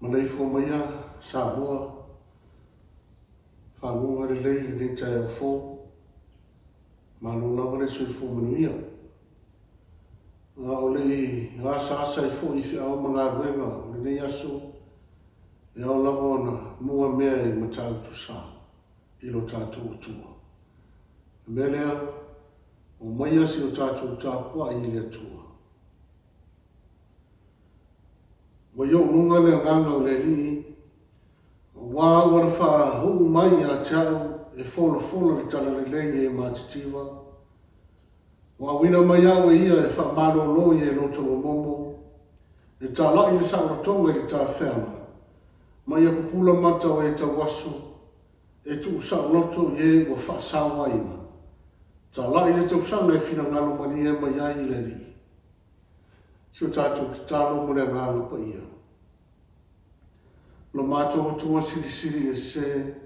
Maleifua maia Samoa, faguga lelei i lenei taeao fou. Malo lava le soifua manuia. A o le i asaasa ai foi i feau ma galuega o lenei aso, e ao lava ona mua mea i Matautu-sa i lo tatou Atua. O le mea lea, omaia se i o tatou tapuai i le Atua. Ua i ou luga le agaga o le Alii, aua ua na faauu mai ia te au e folafola le talalelei i e matitiva. Ua auina mai au e ia e faamalolo i e loto momomo, e talai le saolotoga i le tafeaga, ma ia pupula mata o e tauaso, e tuusaoloto i e ua faasaoaina. Talai le tausaga e finagalo malie mai ai i le Alii. Si o tatou tatalo mo le Agaga Paia. Lo matou Atua Silisili Ese,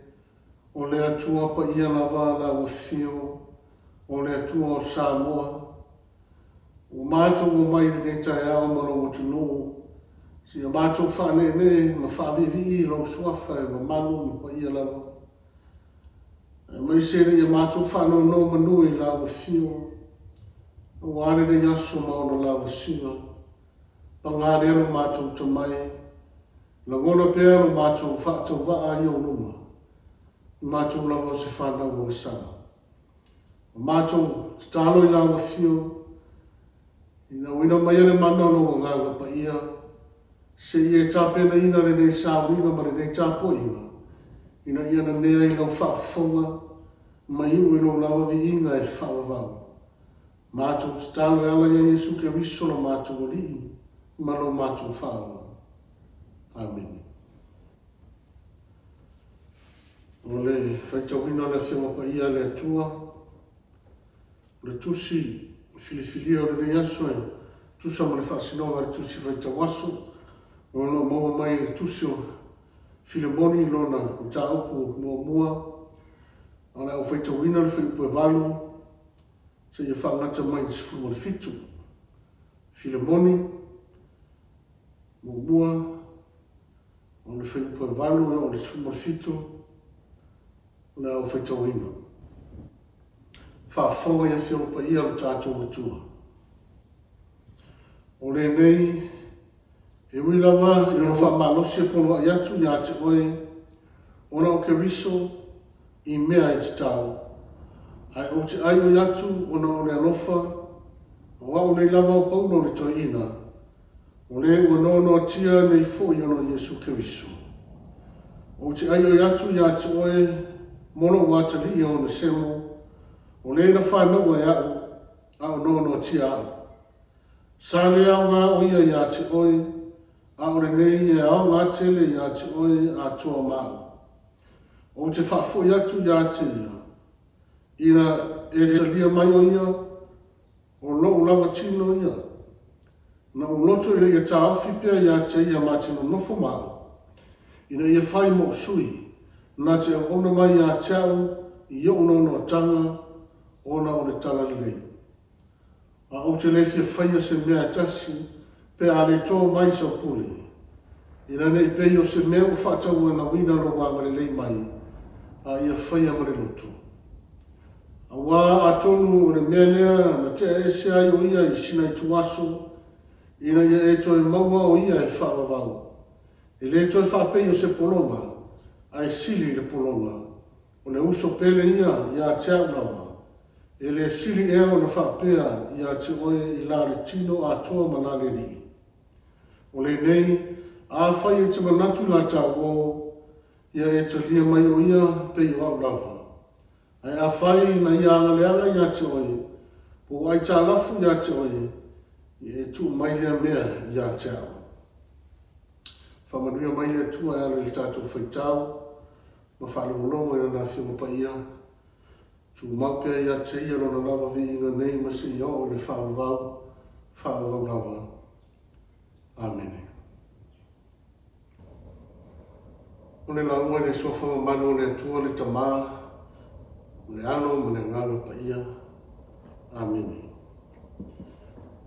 o le Atua Paia lava a lau Afio, o le Atua o Samoa, ua matou omai i lenei taeao ma lou atunuu, seia matou faaneenee ma faaviivii i lou Suafa e mamalu ma paia lava. Aemaise ina ia matou faanonomanu i lau Afio, aua lenei aso ma ona lavasiga. Paga lea lo matou tamai, lagona pea lo matou faatauvaa i ou luma, i matou lava o se fanau agasala. Ua matou tatalo i lau Afio, ina uina maia le mana o lou Agaga Paia, se i e tapenaina lenei sauniga ma lenei tapuaiga, ina ia nanea i lau faafofoga ma iu i lou lava viiga e faavavau. Matou tatalo e ala ia Iesu Keriso lo matou Alii ma lo matou Faaola. Amene. O le faitauina o le Afioga Paia a le Atua, o le tusi filifilia o lenei aso e tusa ma le faasinoga a le tusi faitau aso, o lo o maua mai i le tusi o Filemoni i lona mataupu muamua, o le a ou faitauina le fuaiupu e 8 seia faagata mai i le 17. Filemoni muamua, o le fuaiupu e 8 e oo i le 17, o le a ou faitauina. Faafofoga i Afioga Paia a lo tatou Atua. O lenei, e ui lava i lou faamalosi e poloai atu ia te oe, ona o Keriso i mea e tatau, ae ou te aioi atu ona o le alofa, o au nei lava o Paulo le toeaina, O le ua noanoatia nei foi ona o Iesu Keriso. Ou te aioi atu ia te oe mo lou atalii o Onesemo, o le na fanaua e a'u, a o noanoatia a'u. Sa le aoga o ia ia te oe, a o lenei e aoga tele ia te oe atoa ma a'u. Ou te faafoi atu ia te ia, ina e talia mai o ia, O lou lava tino ia. Na ou loto ina ia taofi pea ia te ia ma te nonofo ma au, ina ia fai moʻu sui, na te auauna mai ia te au i oʻu noanoatanga ona o le talalelei. A ou te le fia faia se mea e tasi pe a le tō mai sau pule, ina ne i pei o se mea ua faatauanauina lou agalelei mai, a ia faia ma le loto. Aua atonu o le mea lea na tea ese ai o ia i sina ituaso, ina ia e toe maua o ia e faavavau. E le toe faapei o se pologa, ae sili i le pologa. O le uso pele ia ia te au lava. E le sili ea ona faapea ia te oe i la le tino atoa ma la le alii. O lenei, afai e te manatu i la tāuō, ia e talia mai o ia pei o au lava. Ae afai na ia agaleaga ia te oe, po ua aitalafu ia te oe, ia e tuu mai lea mea ia te au. Faamanuia mai le Atua e ala i le tatou faitau ma faalogologo i Lana Afioga Paia. Tumau pea ia te Ia Lona lava viiga nei ma seia oo i le faavavau, faavavau lava. Amene. O le lauga i le suafa mamalu o le Atua le Tama, ma le Alo ma le Agaga Paia. Amene.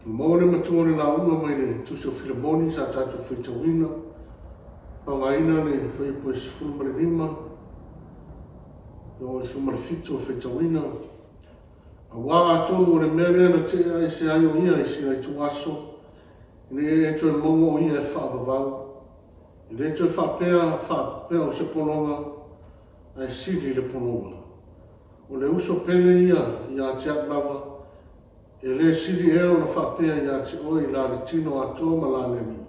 Na maua le matua o le lauga mai le Tusi o Filemoni sa tatou faitauina. Faaaogaina le fuaiupu e 15 e oo i le 17 e faitauina, Aua atonu o le mea lea na te'a ese ai o ia i sina ituaso, ina ia e toe maua o ia e faavavau, e le toe faapea faapea o se pologa, ae sili le pologa. O le uso pele ia ia te a'u lava, e le sili ea ona faapea ia te oe i la le tino atoa ma la le alii?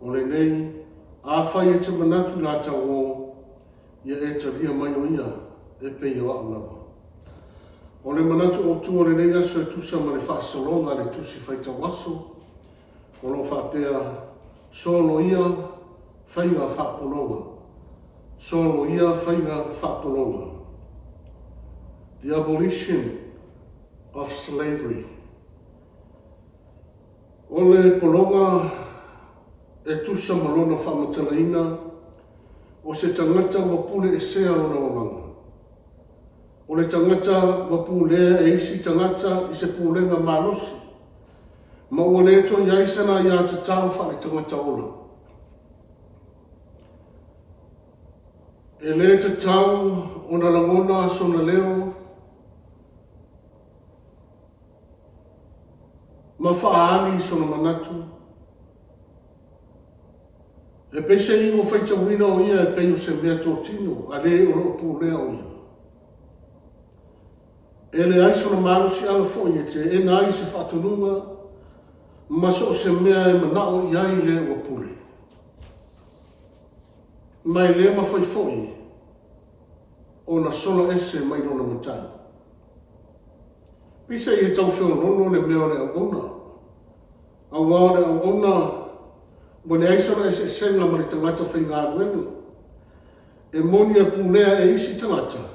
O lenei, afai e te manatu i la tauō, ia e talia mai o ia e pei o a'u lava. O le manatu autu o lenei aso e tusa ma le faasologa a le Tusi Faitau Aso, o lo o faapea, Soloia faiga faapologa. Soloia faiga faapologa. The Abolition of Slavery. O le pologa e tusa ma lona faamatalaina o se tagata ua pule esea lona olaga. O le tagata ua pulea e isi tagata i se pulega malosi, ma ua le toe i ai sana aiatatau faale-tagata ola. E le tatau ona lagona sona leo ma faaali sona manatu. E peiseai ua faitauina o ia e pei o se mea totino a le o lo o pulea o ia. E leai sona malosiaga foi e teena ai se faatonuga ma so o se mea e manao i ai le ua pule. Ma e le mafai foi ona sola ese mai lona matai. Peiseai e tau feoloolo le mea o le auauna, aua o le auauna ua leai sona eseesega ma le tagata faigaluega. E moni e pulea e isi tagata,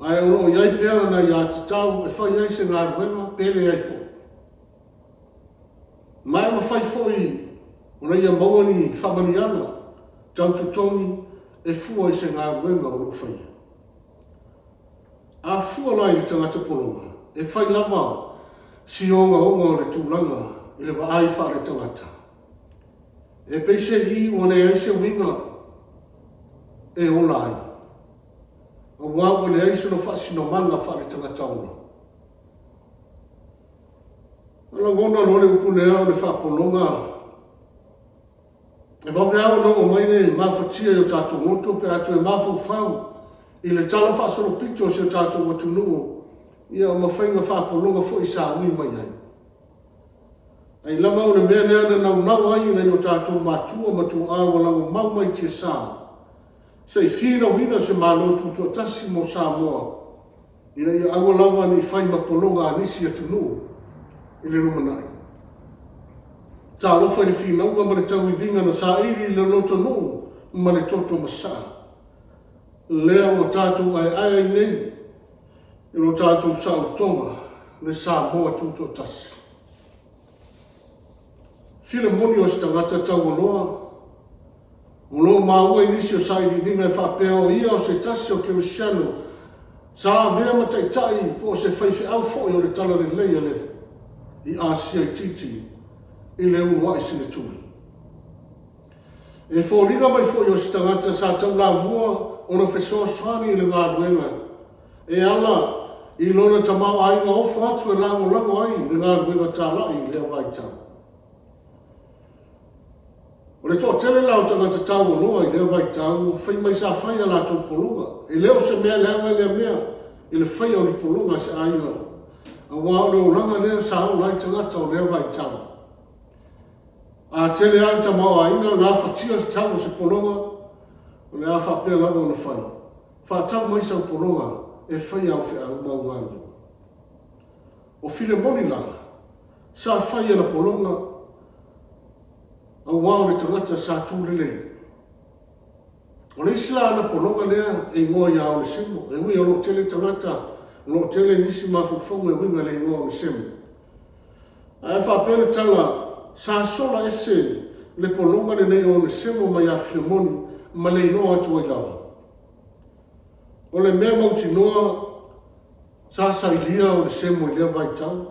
ae o lo o i ai pea lana aiatatau e fai ai se galuega pe leai foi. Ma e mafai foi ona ia maua ni faamanuiaga tau totogi e fua i se galuega o lo o faia. A fua la i le tagata pologa, e fai lava si ogaoga o le tulaga i le vaai faale-tagata. E peiseai ua leai se uiga e ola ai, aua ua leai sona faasinomaga faale-tagata ola. Na lagona loa le upu lea o le faapologa, e vave lava ona oo mai le mafatia i o tatou goto pe a toe mafaufau i le talafaasolopito o si o tatou atunuu, ia ma faiga faapologa foi sa ui mai ai. Ai lava o le mea lea na naunau ai nai o tatou matua ma tuaa ua lagomau mai tiasa, se i finauina se Malo Tutoatasi mo Samoa, ina ia aua lava ne i fai ma pologa a nisi atunuu i le lumanai. Talofa i le finauga ma le tauiviga na saili i le lotonuu ma le toto masaa, lea ua tatou aeae ai nei i lo tatou saolotoga, le Samoa Tutoatasi. Filemoni o se tagata taualoa, o lo o maua i nisi o sailiiliga e faapea o ia o se tasi o kerisiano sa avea ma taitai po o se faifeau foi o le Talalelei a le i Asia Itiiti i le uluai seletuga. E foliga mai foi o se tagata sa taulamua ona fesoasoani i le galuega e ala i lona tamaoaiga ofo atu e lagolago ai le galuega talai i lea vaitau. O le toatele la o tagata taualoa i lea vaitau, fai mai sa fai a latou pologa. E le o se mea leaga lea mea i le faia o ni pologa a se aiga, aua o le olaga lea sa ola ai tagata o lea vaitau. A tele lava le tamaoaiga, gafatia le tau o se pologa, o le a faapea lava ona fai. Faatau mai sau pologa e fai au feau ma au galuega. O Filemoni la, sa fai ana pologa, aua o le tagata sa tu lelei. O le isi la ana pologa lea e igoa ia Onesemo, e ui o lo o tele tagata, o lo o tele nisi mafaufauga e uiga i le igoa Onesemo. Ae faapea le tala, sa sola ese le pologa lenei o Onesemo mai ia Filemoni ma le iloa atu ai lava. O le mea mautinoa, sa sailia Onesemo i lea vaitau.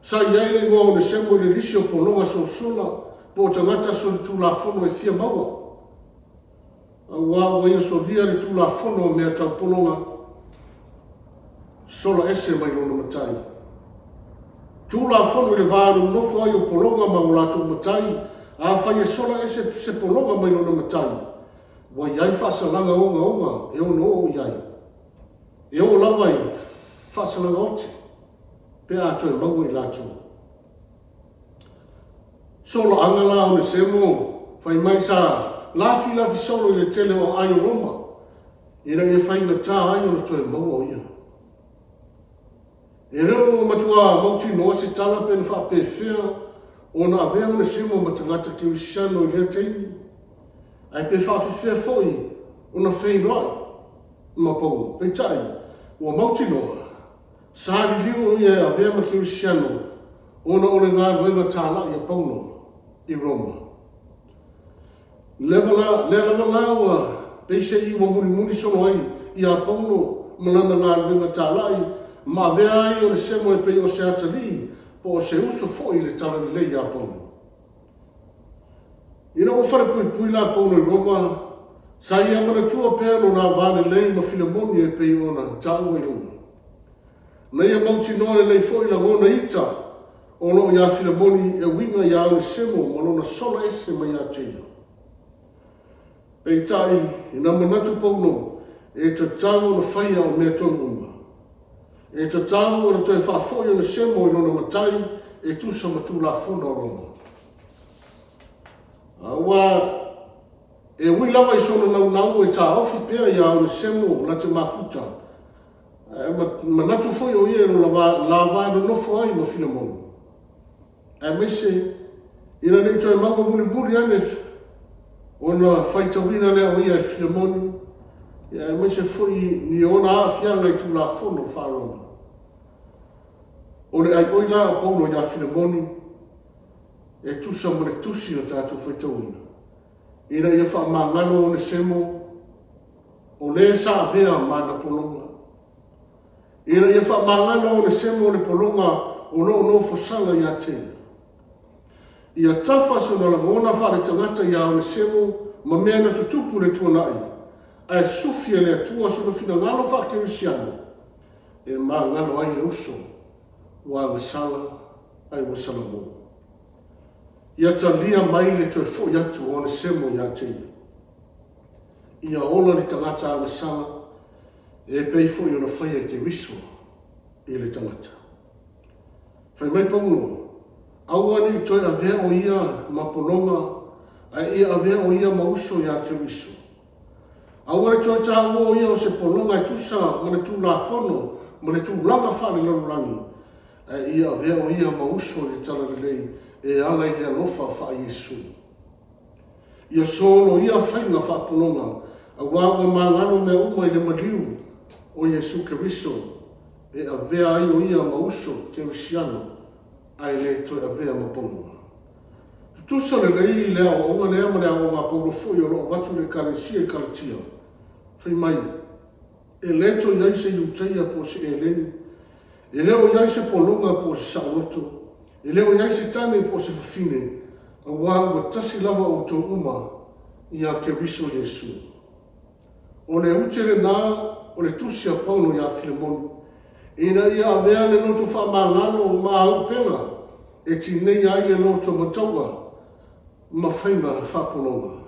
Sa i ai le igoa Onesemo i le lisi o pologa sosola po o tagata solitulafono e fia maua. Aua ua ia solia le tulafono o mea tau pologa, sola ese mai lona matai. Tulafono i le va nonofo ai o pologa ma o latou matai, afai e sola ese se pologa mai lona matai, ua i ai faasalaga ogaoga e ono oo i ai, e oo lava i faasalaga ote, pe a toe maua i latou. Solaaga la Onesemo, fai mai sa lafilafi solo i le tele o aai o Roma, ina ia faigata ai ona toe maua o ia. E le o matua mautinoa se tala pe na faapefea ona avea Onesemo ma tagata kerisiano i lea taimi, ae pe faafefea foi ona feiloai ma Paulo. Peitai, ua mautinoa, sa liliu o ia e avea ma kerisiano ona o le galuega talai a Paulo i Roma. Lea lava la ua peiseai ua mulimuli solo ai ia Paulo ma lana galuega talai ma avea ai Onesemo e pei o se atalii po o se uso foi i le talalelei ia Paulo. Ina ua falepuipui la Paulo i Roma, sa ia manatua pea lo la va lelei ma Filemoni e pei ona taua i luga. Na ia mautinoa lelei foi lagona ita o lo o ia Filemoni e uiga ia Onesemo ma lona sola ese mai ia te ia. Peitai, ina manatu Paulo, e tatau ona faia o mea tonu uma. E tatau ona toe faafoi Onesemo i lona matai e tusa ma Tulafono a Roma. Aua e ui lava i sona naunau e taofi pea iā Onesemo na te mafuta, ae manatu foi o ia i lona la va nonofo ai ma Filemoni. Aemaise ina ne i toe maua mulimuli ane ona faitauina lea o ia e Filemoni, aemaise foi ni ona aafiaga i Tulafono faa-Roma. O le aioi la a Paulo iā Filemoni, e tusa ma le tusi na tatou faitauina, ina ia faamagalo Onesemo, o le sa avea ma ana pologa. Ina ia faamagalo Onesemo le pologa o lo o nofosala ia te ia. Ia tafa sona lagona faaletagata iā Onesemo ma mea na tutupu i le tuanai, ae sufi e le Atua sona finagalo faakerisiano e magalo ai le uso ua agasala ae ua salamo. Ia talia mai le toe foi atu o Onesemo ia te ia. Ia ola le tagata agasala e pei foi ona faia e Keriso i le tagata. Fai mai Paulo, Aua ne i toe avea o ia ma pologa, ae ia avea o ia ma uso iā Keriso. Aua le toe taua o ia o se pologa e tusa ma le Tulafono ma le tulaga faalelalolagi, ae ia avea o ia ma uso i le talalelei e ala i le alofa faa-Iesu. Ia soloia faiga faapologa, aua ua magalo mea uma i le maliu o Iesu Keriso, e avea ai o ia ma uso kerisiano, ae le toe avea ma pologa. Tutusa lelei le aoaoga lea ma le aoaoga a Paulo foi o lo o avatu i le Ekalesia i Kalatia, fai mai, E le toe i ai se Iutaia po o se Eleni, e le o i ai se pologa po o se saoloto, e le o i ai se tane po o se fafine, aua ua tasi lava outou uma iā Keriso Iesu. O le ute lena o le tusi a Paulo iā Filemoni, ina ia avea le loto faamagalo ma auupega e tineia ai le loto mataua ma faiga faapologa.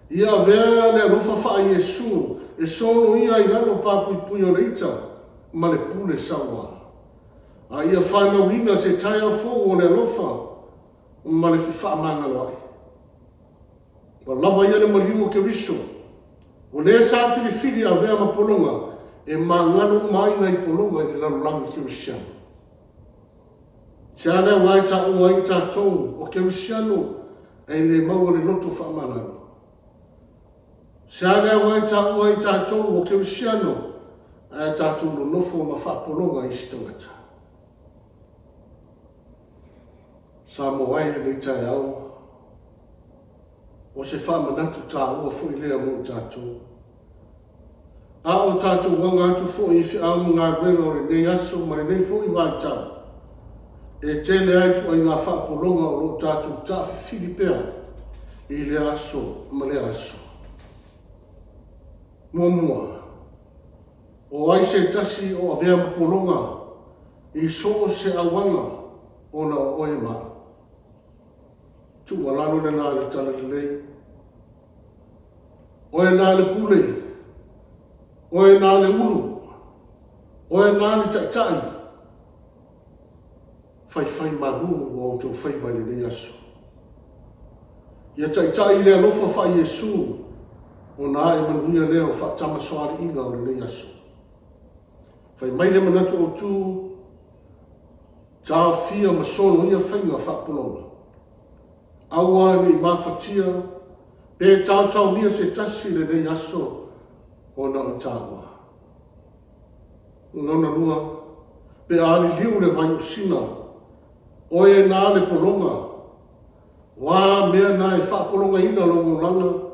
Ia avea le alofa faa-Iesu e soloia ai lalo papuipui o le ita ma le pule sauā. A ia fanauina se taeao fou o le alofa ma le fefaamagaloa'i. Ua lava ia le maliu o Keriso, o le sa filifili avea ma pologa e magalo uma ai nai pologa i le lalolagi kerisiano. Se a le aoga e taua ai tatou o kerisiano ae le maua le loto faamagalo? Se a le aoga e taua ai tatou o kerisiano ae tatou nonofo ma faapologa i isi tagata? Samoa e i lenei taeao, o se faamanatu taua foi lea mo i tatou. A o tatou aga atu foi i feau ma galuega o lenei aso ma lenei foi vaitau, e tele ai ituaiga faapologa o lo o tatou taafifili pea i lea aso ma lea aso. Muamua, o ai se tasi o avea ma pologa i so o se auala ona o oe ma au. Tuualalo lena i le Talalelei. Oe na le pule, oe na le ulu, oe na le taitai, faifaimalu ua outou faiva i lenei aso. Ia taitai i le alofa faa-Iesu ona ae manuia lea o faatamasoaliiga o lenei aso. Fai mai le manatu autu, taofia ma soloia faiga faapologa. Aua ne i mafatia pe taotaomia se tasi i lenei aso ona o taua. Lona lua, pe a liliu le vai o Sina, oe na le pologa, o a mea na e faapologaina lou olaga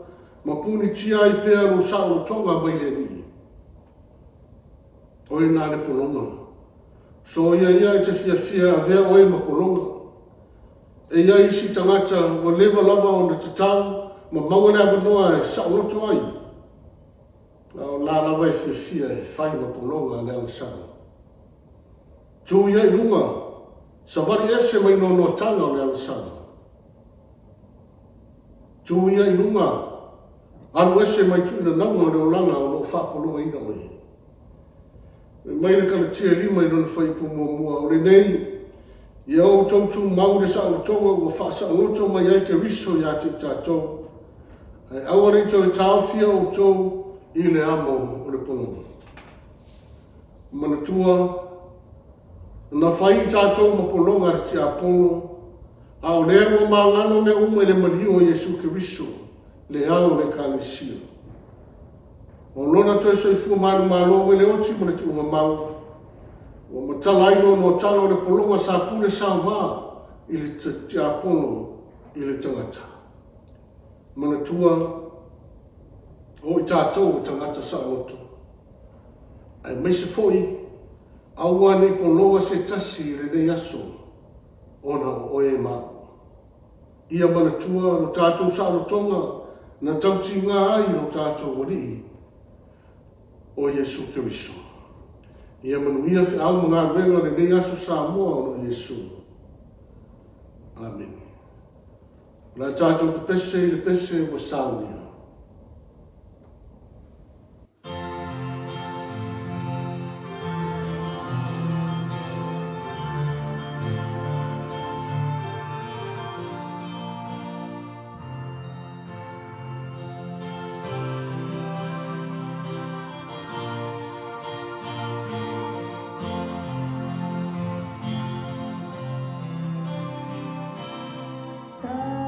ma punitia ai pea lou saolotoga mai le Alii? Oe na le pologa. Soia ia e te fiafia e avea oe ma pologa. E i ai isi tagata ua leva lava ona tatau ma maua le avanoa e saoloto ai, a o la lava e fiafia e fai ma pologa le agasala. Tu ia i luga, savali ese mai noanoataga o le agasala. Tu ia i luga, alu ese mai tuuinanauga o le olaga o lo o faapologaina oe. Fai mai le Kalatia 5 i lona fuaiupu muamua, o lenei, ia outou tumau i le saolotoga ua faasaoloto mai ai Keriso ia te i tatou, ae aua ne i toe taofia outou i le amo o le pologa. Manatua, na fai i tatou ma pologa e le tiapolo, a o lea ua magalo mea uma i le maliu o Iesu Keriso, le ao o le Ekalesia. O lona toe soifua manumalo mai le oti ma le tuugamau, ua matala ai noanoatala o le pologa sa pule saoa i le tiapolo i le tagata. Manatua, o i tatou o tagata saoloto, aemaise foi aua ne i pologa se tasi i lenei aso ona o oe ma au. Ia manatua lo tatou saolotoga na tautiga ai lo tatou Alii o Iesu Keriso. Ia manuia feau ma galuega o lenei aso Samoa ona o Iesu. Amene. O le a tatou pepese i le pese ua saunia. Talofa.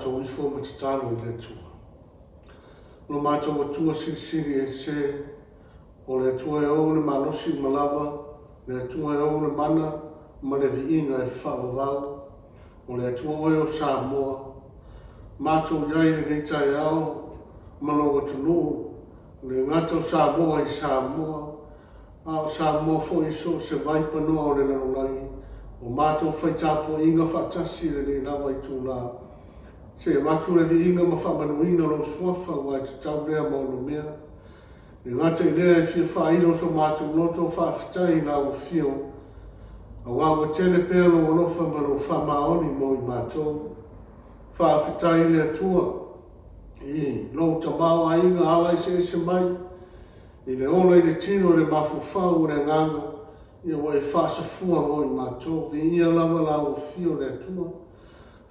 matou ifo ma tatalo i le Atua. O lo matou Atua Silisili Ese, o le Atua e ou le malosi uma lava, le Atua e ou le mana ma le viiga e faavavau, o le Atua oe o Samoa, matou i ai i lenei taeao ma lou atunuu, le gata o Samoa i Samoa, a o Samoa foi i so o se vaipanoa o le lalolagi, ua matou fai tapuaiga faatasi i lenei lava itula. Se i avatu le viiga ma faamanuiga lou Suafa aua e tatau lea ma onomea. E le gata i lea, e fia faailo so matou loto faafetai i lau Afio, aua ua tele pea lou alofa ma lou faamaoni mo i matou. Faafetai i le Atua i lou tamaoaiga ala eseese mai, i le ola i le tino i le mafaufau o le agaga, ia ua e faasafua mo i matou. Viia lava lau Afio le Atua.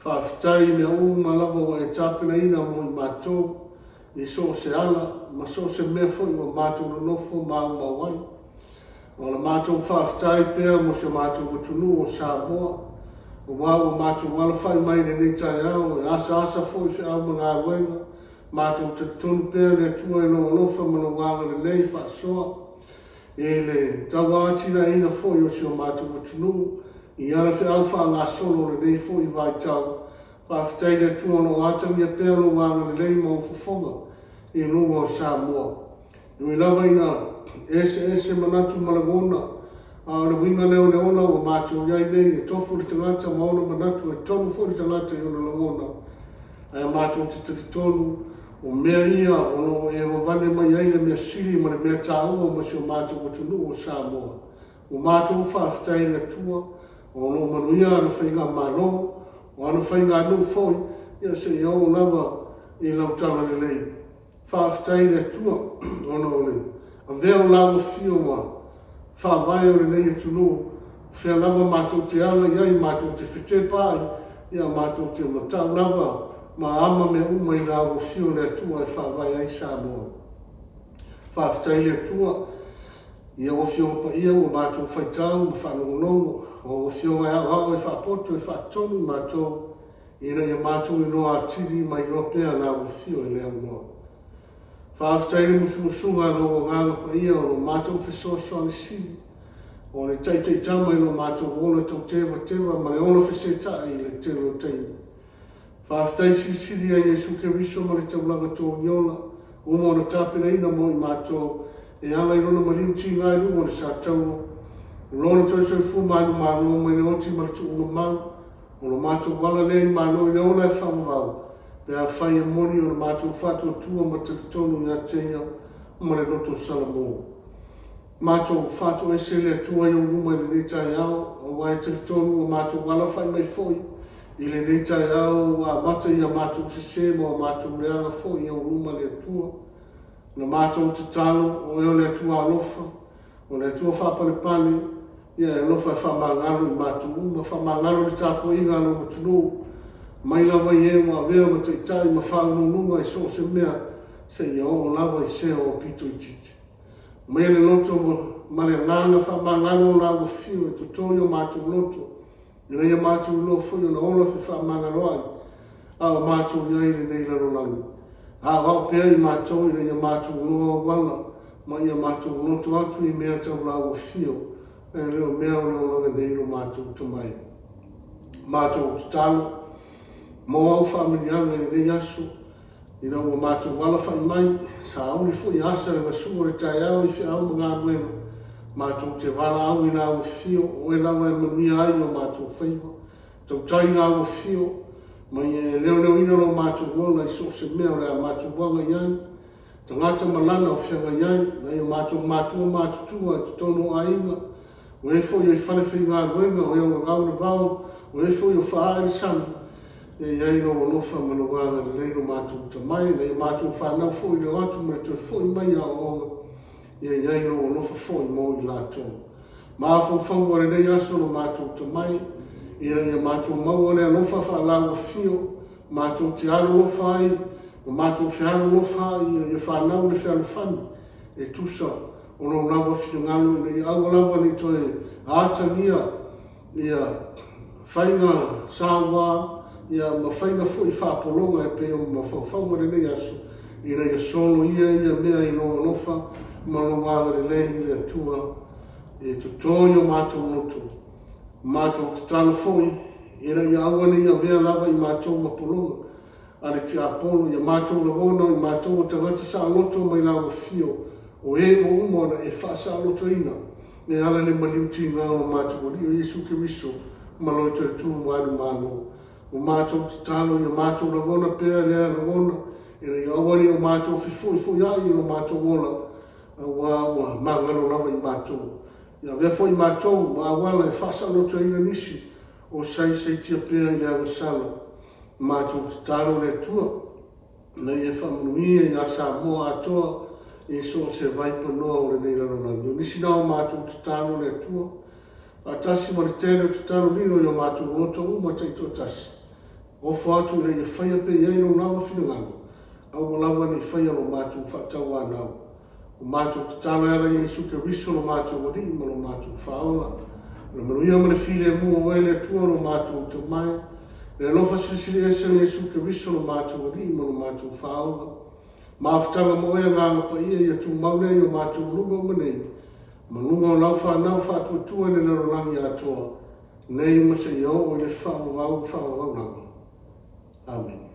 Faafetai i mea uma lava ua e tapenaina mo i matou, i so o se ala ma so o se mea foi ua matou nonofo maumau ai. O le matou faafetai pea mo si o matou atunuu o Samoa, aua ua matou alafai mai i lenei taeao e asaasa foi feau ma galuega, matou talitonu pea le Atua i lou alofa ma lou agalelei faasoa i le tauatiaeina foi o si o matou atunuu i ana feau faagasolo o lenei foi vaitau. Faafetai i le Atua o lo o atagia pea lou agalelei ma ou fofoga i luga o Samoa. E ui lava ina eseese manatu ma lagona, a o le uiga lea o le ola ua matou i ai nei, e tofu le tagata ma ona manatu, e tonu foi le tagata i ona lagona, ae matou te talitonu o mea ia o lo o e vavane mai ai le mea sili ma le mea taua mo si o matou atunuu o Samoa. Ua matou faafetai i le Atua o lo o manuia ana faigamalo, o ana faiganuu foi, ia seia oo lava i lau talalelei. Faafetai i le Atua ona o le avea o lau afio ma faavae o lenei atunuu, o fea lava matou te ala i ai, matou te fetepa ai, ia matou te matau lava ma ama mea uma i lau afio le Atua e faavae ai Samoa. Faafetai i le Atua i au afioga paia ua matou faitau ma faalogologo, o au afioga e aoao e faapoto e faatonu i matou, ina ia matou iloa atili ma iloa pea lau afio e le aunoa. Faafetai i le musumusuga a lou Agaga Paia o lo matou fesoasoani sili, o le taitaitama i lo matou ola tautevateva ma le ola fesetai i le tele o taimi. Faafetai silisili ia Iesu Keriso ma le taulaga togiola, uma ona tapenaina mo i matou e ala i lona maliu tiga i luga o le sataua, o lona toe soifua manumalo mai le oti ma le tuuga mau, O lo matou ala lea i Malo i le ola e faavavau, pe afai e moni o le matou faatuatua ma talitonu ia te Ia ma le loto Salamo. Matou faatoese le Atua i ou luma i lenei taeao, aua e talitonu ua matou alafai mai foi i lenei taeao ua amata i a matou sese ma o matou leaga foi i ou luma le Atua. Na matou tatalo, o Oe o le Atua alofa, O le Atua faapalepale, ia e alofa e faamagalo i matou uma, faamagalo le tapuaiga a lou atunuu, mai lava i e ua avea ma taitai ma faauluuluga i so o se mea, seia oo lava i sea o aupito itiiti. Aumaia le loto ma le agaga faamagalo o lau afio e toto i o matou loto, Ina ia matou iloa foi ona ola fefaamagaloai a o matou i ai i lenei lalolagi. Aoao pea i matou ina ia matou iloa auala ma ia matou loto atu i mea tau lau afio, ae le o mea o le olaga nei lo matou tomai. Matou tatalo mo au faamanuiaga i lenei aso, ina ua matou alafai mai, sauni foi asa le gasu o le taeao i feau ma galuega, matou te valaau i lau afio, o oe lava e manuia ai o matou faiva. Tautai i lau afio, ma ia e leoleoina lo matou ola i so o se mea o le a matou aga i ai, tagata ma lana o feagai ai, nai o matou matua matutua i totonu o aiga, O e foi o i falefaigaluega, o e o gagau le vao, o e foi o faaae le sami, ia i ai lou alofa ma lou agalelei lo matou tamai, nai a matou fanau foi i le o atu ma le toe foi mai i aoaoga, ia i ai lou alofa foi mo i latou. Mafaufauga o lenei aso lo matou tamai, ina ia matou maua le alofa faalauafio, matou te alolofa ai ma matou fealolofa ai ina ia fanau le fealofani e tusa o lou lava finagalo ina ia aua lava ne i toe atagia ia faiga saua, ia, ma faiga foi faapologa e pei o mafaufauga o lenei aso, ina ia soloia ia mea i Lou alofa ma Lou agalelei, le Atua, e toto i o matou loto. Matou tatalo foi, ina ia aua ne i avea lava i matou ma pologa a le tiapolo, ia matou lagona o i matou o tagata saoloto mai Lau Afio, o e ua uma ona E faasaolotoina e ala i le maliu tiga o lo matou Alii o Iesu Keriso ma Lona toe tu manumalo. Ua matou tatalo ia matou lagona pea lea lagona, ina ia aua ne i o matou fefoifoiai i lo matou ola, auā ua magalo lava i matou. Ia avea foi matou ma auala e faasaolotoina nisi o saisaitia pea i le agasala. Matou tatalo le Atua, ina ia faamanuia ia Samoa atoa i so o se vaipanoa o lenei lalolagi. O nisi na o matou tatalo le Atua, faatasi ma le tele o tatalo lilo i o matou loto uma taitoatasi, ofo atu ina ia faia pea i ai Lou lava finagalo, aua lava ne i faia lo matou faatauanau. Ua matou tatalo e ala i Iesu Keriso lo matou Alii ma lo matou Faaola. O le manuia ma le filemu o Oe le Atua lo matou Tama e, le alofa silisili ese o Iesu Keriso lo matou Alii ma lo matou Faaola, mafutaga ma Oe Agaga Paia, ia tumau lea i o matou luga uma nei, ma luga o lau fanau faatuatua i le lalolagi atoa, nei ma seia oo i le faavavau faavavau lava. Amene.